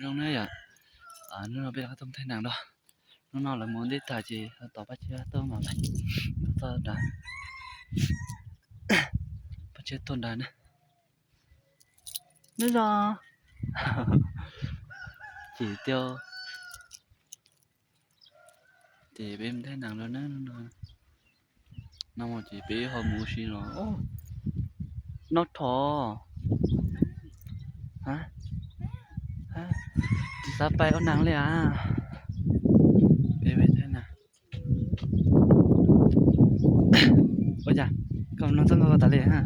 Zoo na yom, hnub no peb rov qab tuaj thaij nees dua. Hnub no lawv mus ua ntej tag ces tos Paj Tshiab tuaj mam li txog nrad. Paj Tshiab tuaj nrad na. Nyob zoo. Ces tias, ces peb mus thaij nees dua na. No ces peb ho mus si no. Noj thov. Tsis xav pais ua nees li as. Peb thaij nees. Ua cas koj no txoj nkauj tas li ha?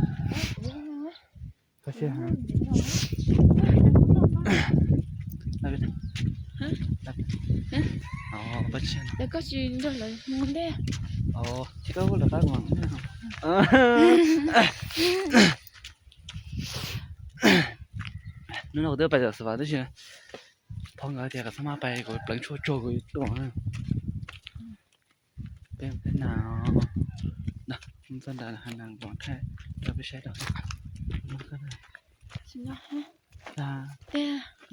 Koj siab ha? Koj lawv qab mas. Hnub no kuv twb pais tom Xav Vas tab sis phob nkawd tias kom txhob maj pais, kuv pleev tshuaj tsuag kuv tuaj. Peb mus thaij nees, txog nrad hav nees pom thaij rau peb saib rau.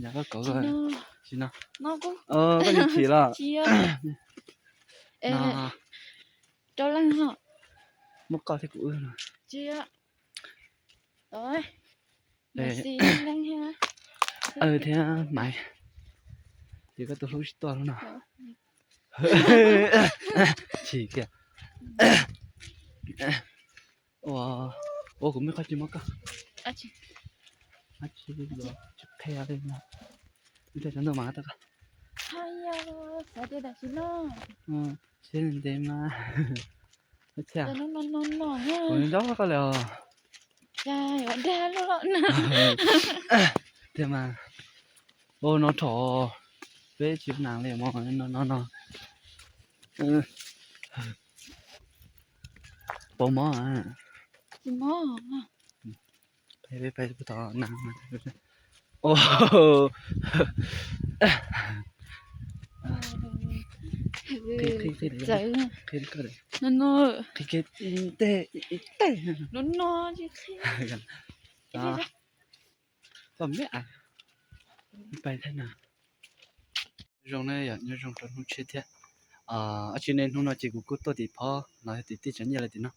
Yog koj kov, tsis no, koj chim los. Muaj koj thiab kuv wb no. Thiab Maiv, ces koj tus hlub tsis tuaj lub no. Chim kiag. Ua, ua kuv me qhov tsis muab koj. Tsis qhia li no. Ib cov ntawd mas tau koj. Siab ntev mas. Kuv nco koj li os. Tiag mas. Ua no thaum peb tsis ua nees li no no no. Pau mob. Peb peb peb tau nees. Qhib koj, qhib kiag ib teg ib teg. Koj me, pais thaij nees. Zoo na yom, nyob zoo rau hnub tshiab thiab. Ab tsi ne, hnub no ces kuv kuj tuaj tim phob los yog tim tij tsav nyiaj li tim no,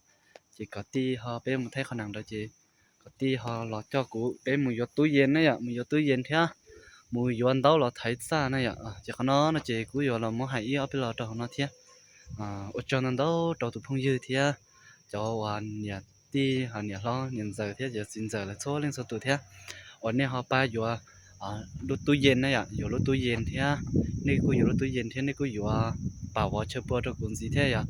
ces kom tij ho peb mus thaij qhov nees ntawd ces kom tij ho los coj kuv peb mus yuav tub yees na yom, mus yuav tub yees thiab mus yuav ntaub los thaiv txaj na yom. Ces qhov no no ces kuj yuav los muab hais ib ob peb lo rau hauv no thiab. Ua tsaug ntau ntau rau tus phooj ywg thiab cov uas niam tij, niam hlob, niam ntxawm thiab cov txiv ntxawm lawv txhua leej txhua tus thiab uas nej ho pab yuav lub tub yees na yom, yuav lub tub yees thiab. Nej kuj yuav lub tub yees thiab nej kuj yuav pam vov chaw pua rau kuv ntxiv thiab yom.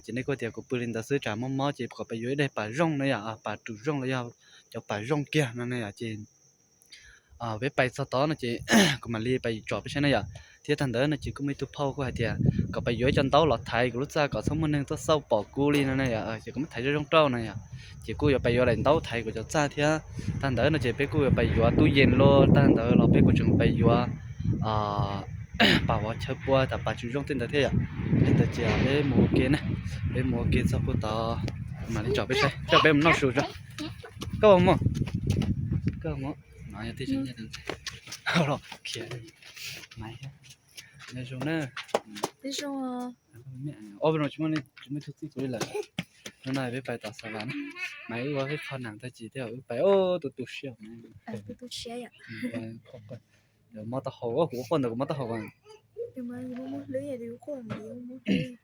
Ces nej kuj tias kuv pw li ntawd xwb tsam mob mob ces kom pab yuav ib daim pam zooj na yom, pam tsum zooj los yog cov pam zooj kiag no na yom. Ces peb pais txog tod no ces kuv mam li pais tsom peb saib na yom. Thiab tag ntawd no ces kuj muaj ib tug phauj kuj hais tias kom pab yuav ib co ntaub los thaiv kuv lub txaj kom txhob muaj neeg tuaj xauj pom kuv li no na yom. Ces kuv muab thaiv zoo zoo rau no yom. Ces kuj yuav pab yuav daim ntaub thaiv kuv cov txaj thiab. Tag ntawd no ces peb kuj yuav pab yuav tub yees los, tag ntawd los peb kuj tseem pab yuav pam vov chaw pua, tas pam tsum zooj tej ntawd thiab yom. Li ntawd ces peb mus ua ke na, peb mus ua ke txog puag tod mam li tsom peb saib, coj peb mus noj su tso. Koj mus, koj mus, no yog tij tsav nyiaj ntawd. Khiav, Maiv, nyob zoo na. Ob peb no tsis muaj, tsis muaj tug txij kuv li lawm. Hnub no peb pais tom Xav Vas na, Maiv wb ua peb qho nees tag ces thiab wb pais, ub, tu tu siab, tu tu siab, mob taub hau, kuv ua quaj ntawd kuv mob taub hau.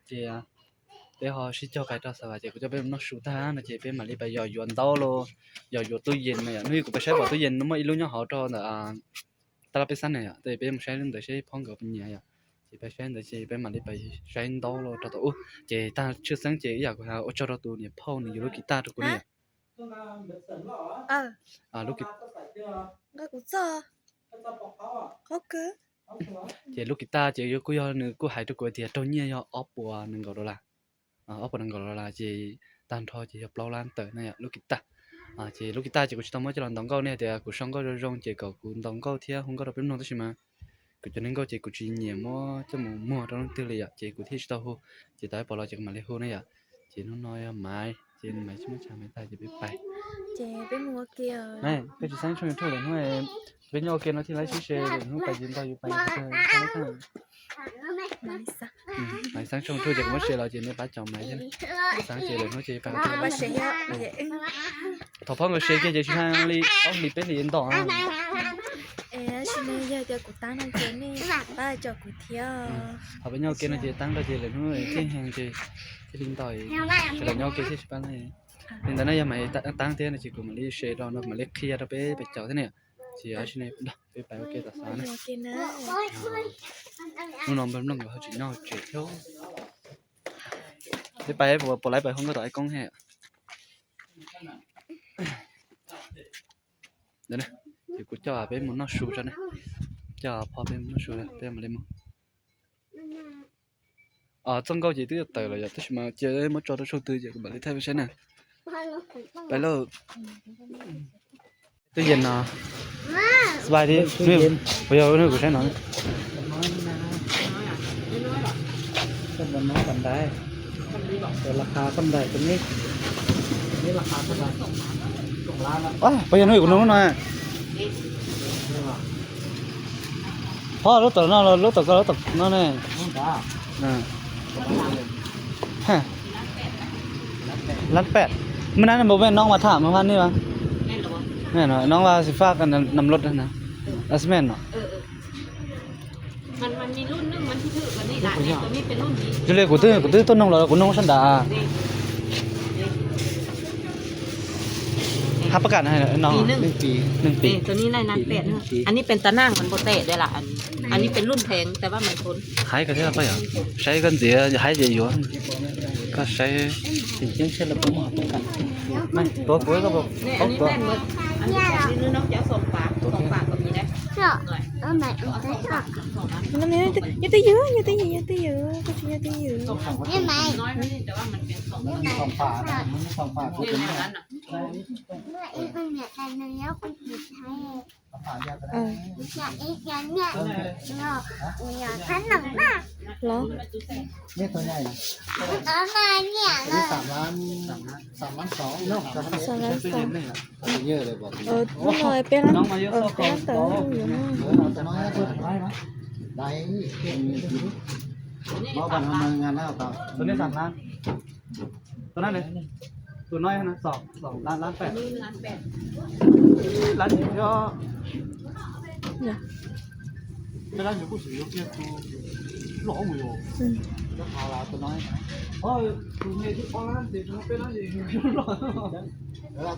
Ces peb ho sib cog pais rau Xav Vas ces kuv coj peb mus noj su tag no ces peb mam li pais yos yuav ntaub los, yos yuav tub yees no yom. Hnub ib kuv pais saib pom tub yees no muaj ib lub nyob hauv rau ntawm taj laj peb xab na yom, ces peb mus saib lub ntawd saib phob nkawd puas nyiam yom. Ces pais saib ntawd ces peb mam li pais saib ntaub los rau tom ub. Ces tag tshwj xeeb ces ib yam kuv ua tsaug rau tus niam phauj nws yuav lub kiv taj rau kuv na yom. Lub kiv, ces lub kiv taj ces kuj yog nws kuj hais rau kuv tias raug nyiaj yog ob puas nees nkaum dollar. Ob puas nees nkaum dollar ces tag nrho ces yog plaub lab tawm na yom lub kiv taj. Ces lub kiv taj ces kuv tsis tau muab coj los ntaus nkauj, nej hais tias kuv sau nkauj zoo zoo ces kom kuv ntaus nkauj thiab hu nkauj rau peb mloog tab sis mas kuv cov neeg nkauj ces kuv tsis nyiam muab coj mus muag rau leej twg li yom, ces kuv thiaj tsis tau hu. Ces tau ib pom los ces kuv mam li hu na yom. Ces hnub no yog Maiv, ces Maiv tsis muaj chaw Maiv tag ces peb pais. Ces peb mus ua ke. Peb tsis saib tshooj YouTube lawm hnub Peb nyob ua ke no thiaj li sib se, lwm hnub pais ces ntog yus pais. Maiv Xeeb tshooj thuj ces kuv muab se los ces nej pab caum Maiv thiab. Xeeb ces lwm hnub ces pais ua ke. Thaum phob nkawd se kiag ces tsis hais li ob hlis peb hlis ntog. Tab sis yog tias kuv tab no ces nej pab caum kuv thiab. Thaum peb nyob ua ke no ces tab rau ces lwm hnub thiaj heev ces thiaj li ntog. Sawv daws nyob ua ke thiaj tsis pab ne. Li ntawd na yog Maiv tab thiab no ces kuv mam li se rau no mam li qhia rau peb pais caum thiab ne. Ces peb pais ua ke tom xav na. Hnub no npawg Nplooj nkawd ho tsis nyob tsev thiab. Peb pais puas laiv pais hu nkauj tom ib koob he. Ces kuv coj peb mus noj su tso na. Coj phob peb mus noj su peb mam li mus. Txoj nkauj ces twb tawm lawm yom, tab sis mas cia muab tso rau saum twg ces kuv mam li thaij peb saib na. Pais lauj. Twb yees no. Sbais di, puas yog kuv saib no. Puas yog hnub kuv nug no. Phob lub tom no los lub tom ko lub tom no ne. Lab pem. Mej nab npa mej noob mas tham maj pha nej mas. Noob vas xi faj nam lod na. Asmen no. Yog li kuv twb, kuv twb tuaj noog los kuv noog sab nrad. Hab pab kam no, neeg pis. Ann ni pes tas naj man npau tes da la, ann ni pes luj ntheev tas vas man thoob. Haib koj thiab pab yom, saib koj ntxiv haib ces yuav. Koj saib. Tuav kuv, tuav kuv. Nyob twj ywm, nyob twj ywm, nyob twj ywm, koj tsis nyob twj ywm. Los. Xav lab xav. Hnub no peb lab, peb lab ntawd yuav.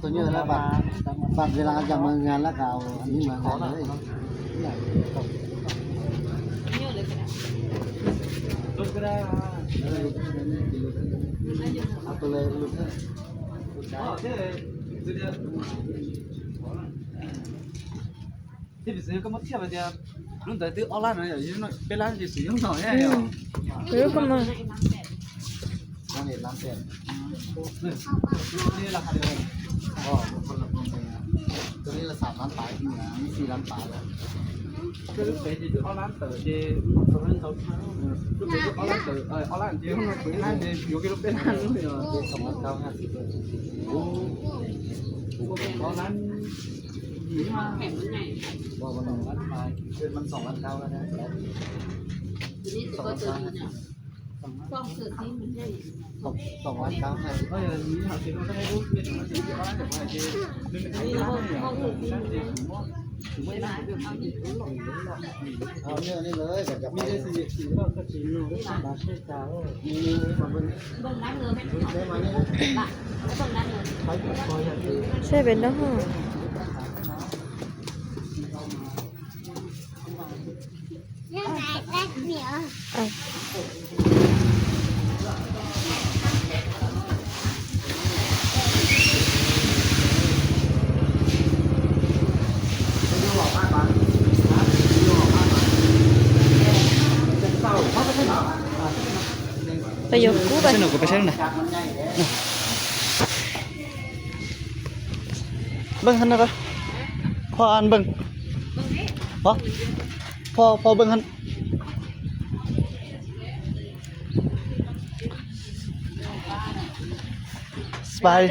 Tus nyuj lab vaj, vaj ves las yam mas ngas lab kas, tus nyuj mas ngas lawm. Thiab piv xwv koj muab thiaj hais tias lub ntawd twb ob lab no, peb lab ces xwm yoog no. Lub pem ces twb ob lab tawm ces, lub pem twb ob lab tawm, ob lab ces yuav kiag lub peb lab. Ob lab. Saib pem no. Peb yuav kub peb. Npaj no, phob npaj, phob, phob npaj. Sbais.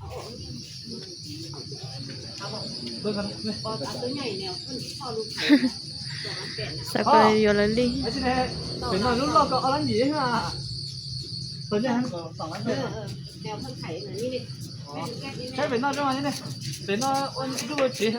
Xav kom yuav lawv li. Pem no lub loj ko ob lab ntsis. Saib pem no, pem no ua ib lub tsev.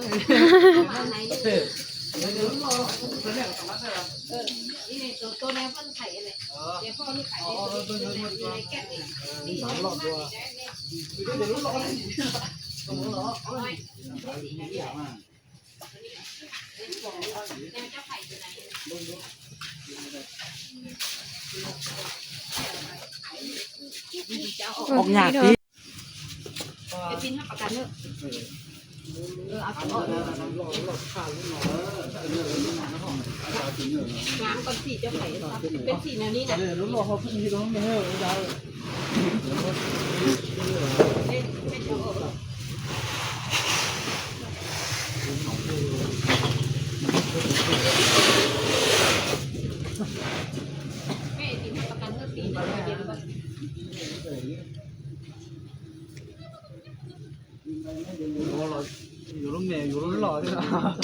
Ua nyam tib.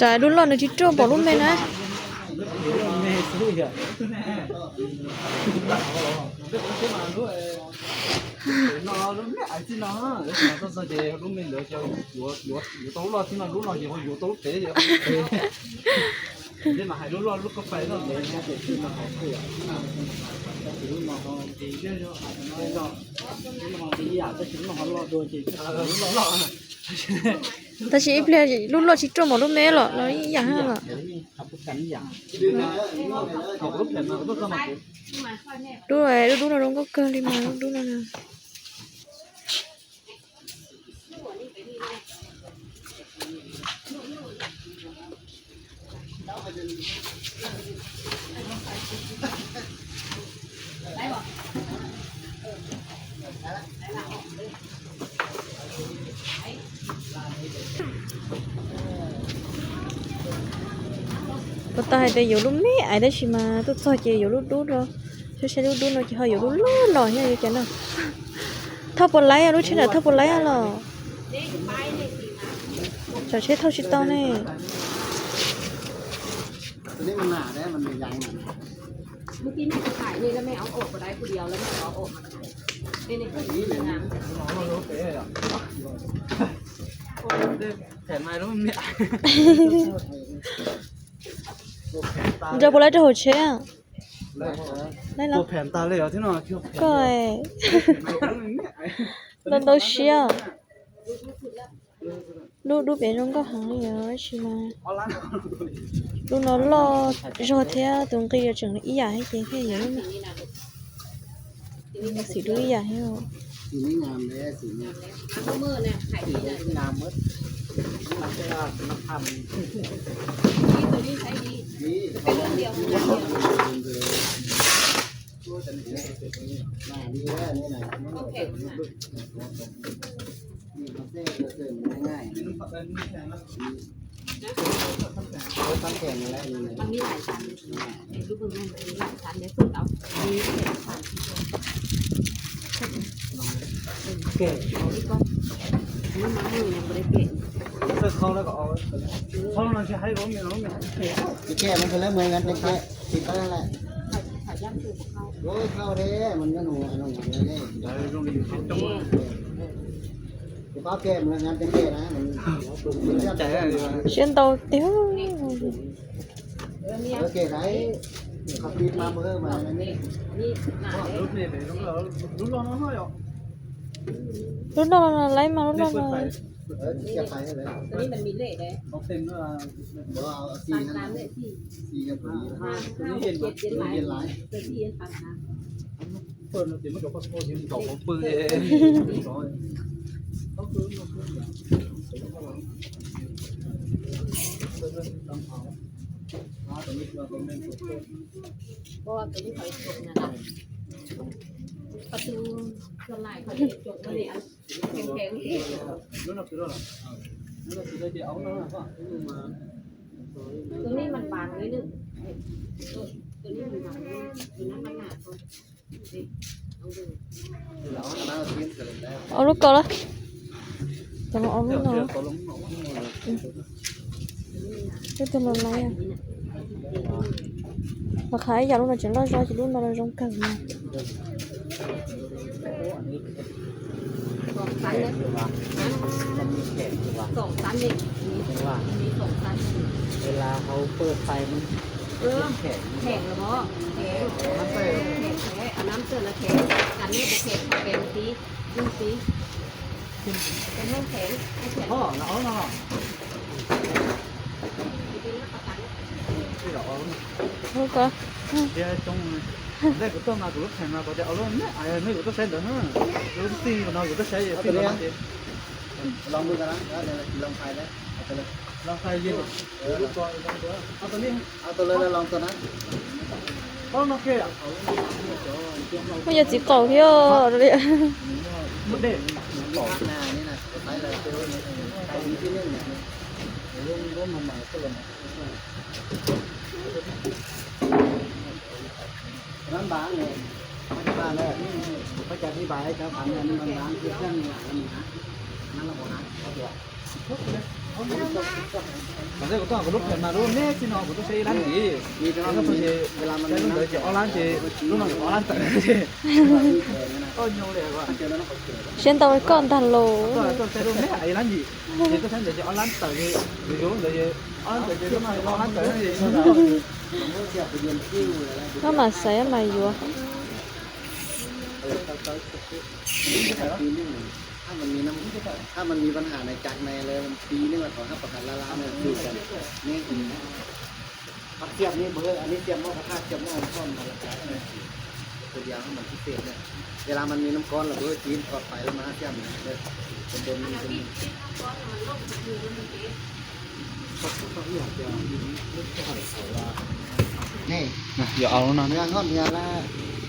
Ras lub loj nws tsis ruaj npaum lub me na. Tab sis ib pliag lub loj tsis ruaj npaum lub me los los ib yam os. Dub, dub dub no zoo nkauj kawg li mas dub dub no na. Puas tau hais tias yuav lub me aiv tab sis mas tuaj txog ces yuav lub dub no. Saib saib lub dub no ces ho yuav lub loj los thiab li cas no. Thauj puas laib, lub tsheb ntawm thauj puas laib los? Tsam tsheb thauj tsis tau ne. Nrog puas laib rau hauv tsheb. Koj ntau ntau siab. Lub dub pem zoo nkauj heev li os, tab sis mas lub no loj zog thiab tus nqi tseem ib yam thiab ces thiaj yuav lub me. Xim dub ib yam thiab. Siab ntau tiag. Lub no no laib mas lub no no. Ua lub ko lawm. Tau los ob lub no. Twb tau los laiv. Los qhov ib yam lub no tseem loj zog ces lub no los zoo kawg no. Ua, kuv tuaj mas kuv lub pheem mas kuv tias ua lub ne, kuv tuaj saib ntawd, lub txij no kuv tuaj saib. Kuj yog txiv qaum thiab. Kuv tuaj kuv lub pheem mas lub ne txij no kuv tuaj saib ib lab ntxiv. Lub ntawd ces ob lab ces lub no ob lab tawm. Siab ntau koj ntag los. Ib lab ntxiv ces tuaj saib ntawd ces ob lab tawm, lub ntawd ob lab tawm. Koj mam xaiv mas yuav.ถ้ามันมีน้ำ ถ้ามันมีปัญหาในจากในเลยมันปีนึงอะขอรับประกันล้านล้านเลยคือกันนี่ พักเสียบนี่เบอร์ อันนี้เสียบหม้อกระทะ เสียบหม้อข้าวมันละกัน ตัวยางให้มันพิเศษเนี่ย เวลามันมีน้ำก้อนระเบิดจีนถอดไปแล้วมาเสียบเนี่ย เป็นเบอร์นี้เป็น นี่ Yuav ua lub no. เมื่อทอดเนื้อแล้ว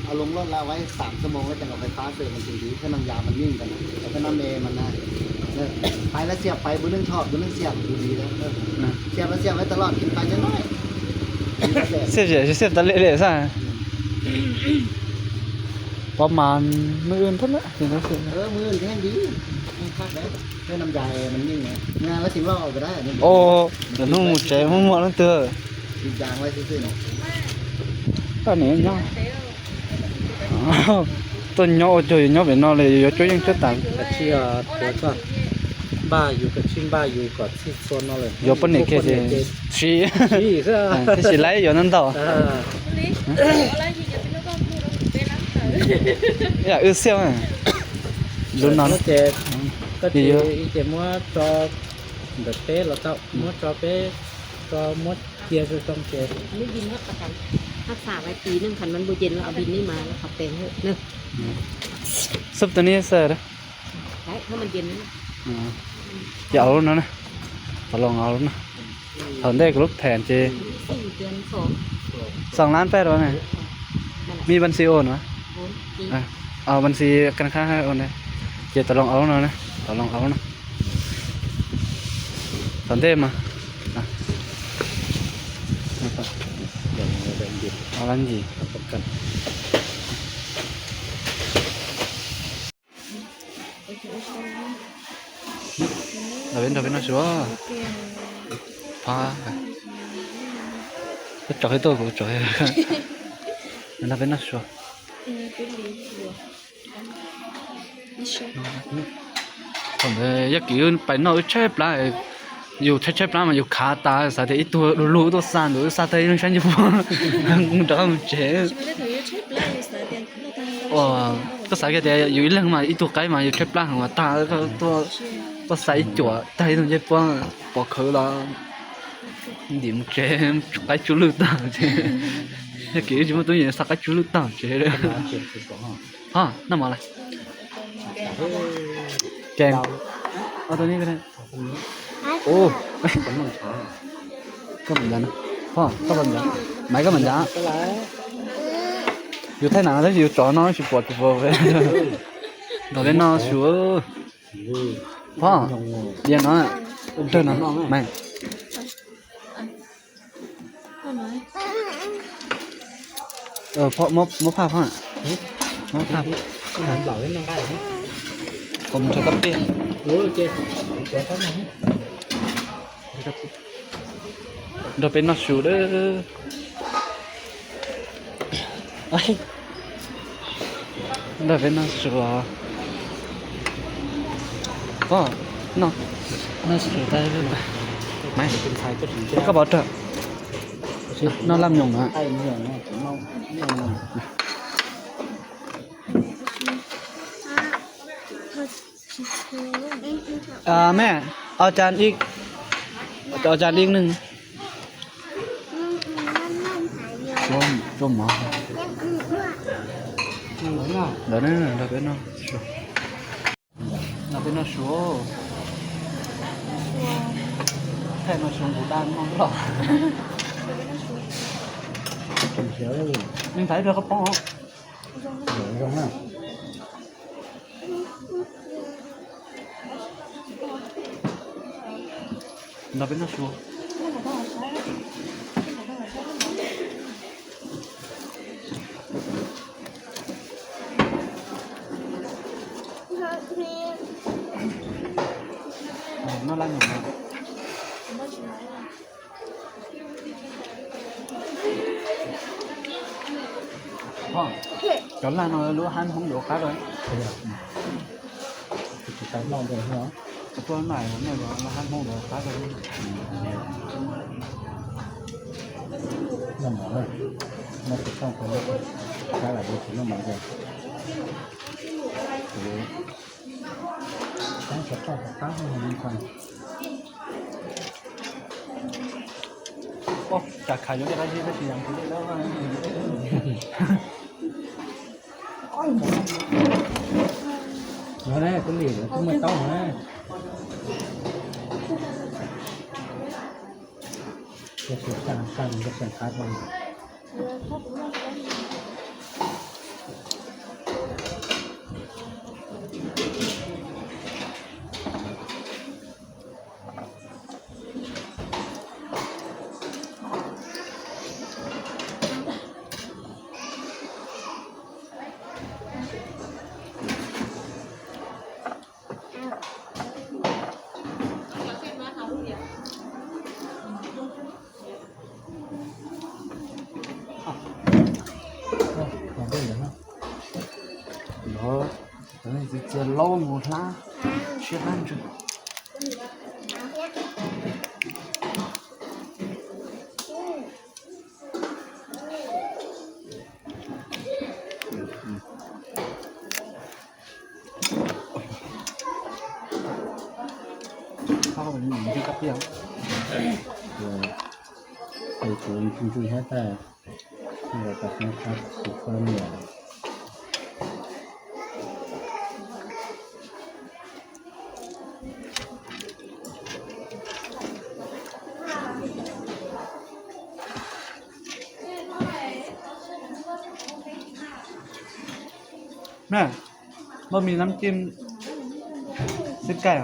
เอาลงรถแล้วไว้สามชั่วโมงแล้วจะเอาไฟฟ้าเสิร์ฟมันถึงดี ถ้าน้ำยามันนิ่งกันนะ แต่ถ้าน้ำเมมันนะ เออ ไปแล้วเสียบไป เบอร์หนึ่งถอด เบอร์หนึ่งเสียบ ดูดีแล้ว เออ เสียบแล้วเสียบไว้ตลอด กินไปเรื่อยๆ เสียบเสียบเสียบตะเละเลยซะ ประมาณมื้ออื่นพุ้นละ เออ มื้ออื่นแห้งดี แห้งคักแล้ว ให้น้ำยามันนิ่งนะ งานแล้วถึงลอกออกก็ได้ โอ้ เดี๋ยวนุ่งหมูเจ๊มั่วๆนั่นเถอะ กินยางไว้ซื่อๆนะ Toj niam nyob, tuaj nyob ua cuag yus nyob pem no li yuav cuab yeej cuab tas. Yuav poj niam kiag ces siv, tab sis laib yuav ntau ntau. Yam wb xiab lub no ces muab tso ntawm peb los tau, muab tso peb, tso muab cia zoo zoo ces. Hab xav vais pis neej khav mas npua ces no pis neej mas qhov pees. Xub tau nib xav. Ces ua lub no na, tau los ua lub no. Thaum ntej kuv lub pheem ces xoom lab peb rau ne, mi npab xi ua no, npab xi kab khab ua ne, ces tau los ua lub no na, tau los ua lub no. Thaum ntej mas, ua lab ntsis. Nrog peb noj su, pab, peb tso hib tuaj kuv tso, nrog peb noj su. Thaum ntawd yog kis wb pais noj wb tshaib plab, yus tshaib tshaib plab mas yus khav tas xav tias ib tug du lug tuaj xa ntawd wb xa tag ib leeg sab ncuj puag rov qab mus tsev. Tuaj xav kiag tias yus ib leeg mas ib tug qaib mas yus tshaib plab heev mas tag, tuaj xa ib cuam tag ib tug ncej puab pov khawv los ntim mus tsev, qaib tsuj lwj tag tsev. Yog kis wb tsis muaj tub yees xa qaib tsuj lwj tag tsev. Ho noj mov lawm. Ces ua tus ni, koj mam ncav, ho koj mam ncav, Maiv koj mam ncav. Yus thaij nam tab sis yus tsov no tsis pom tsis pom. Nrog peb noj su. Phoj, diav no, dawg no, Maiv. Phoj, muab phaj phoj, muab phaj. Kom nrog koj peb, nrog peb noj su dab. Nrog peb noj su. Koj noj, noj su tas, koj pov rog, noj laj myoos na. Mej, au caa ib, au caa ib neeg. Cua mov. Ntawd nrog peb noj su. Nrog peb noj su. Thaij noj su nqus dab noj loj. Neeg tais rau qhov poob. Nrog peb noj su. Noj laj nyoos na. Cov laj no lub hab Hmoob yuav qab rau. Tuaj noj nej lub hab Hmoob yuav qab rau. Noj mov, noj xov tooj qab, qab lam tsis noj mov. Xov tooj qab, cas khav yuav dej qab zib tab sis yog kuv dej dawb. Kuv li kuv muaj taub na. Txiv txiv laub mus hlab siab hlab ntsws. Kuv ntsuj ntsuj thiab tas, tas xeeb qab kuv koj niam. Mej, baj mis nab cim xib kaij.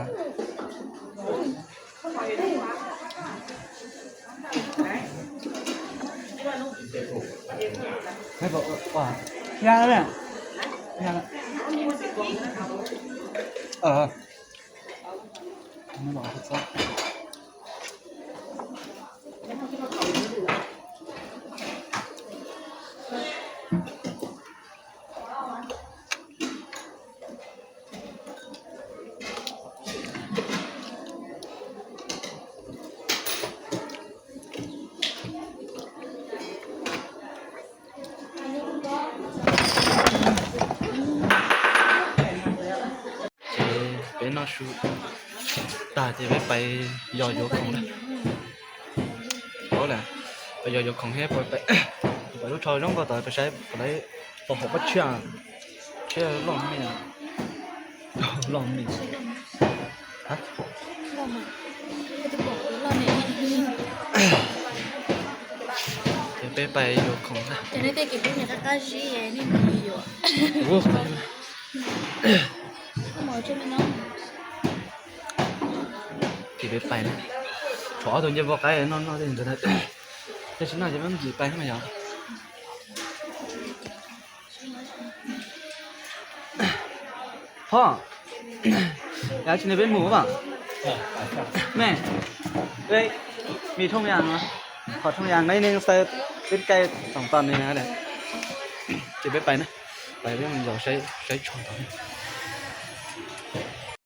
Ces peb noj su tag ces peb pais yos yuav khoom na. Pais yos yuav khoom thiab pais lub tsho zoo nkauj tod pais saib puas tau hauv pab tshiab, tshiab loj me, loj me. Ces peb pais yuav khoom na. Ces peb pais na, tshuav ob tug ncej voj qaib noj noj tej ntawd, tab sis noj ces peb mus pais mas yog. Ho, Yav tsis ne peb mus mas. Mej, peb mis thooj yas, qhov thooj yas neb neeg xaw peb cai toom tom ne. Ces peb pais na, pais peb mus zov saib tshuaj tod.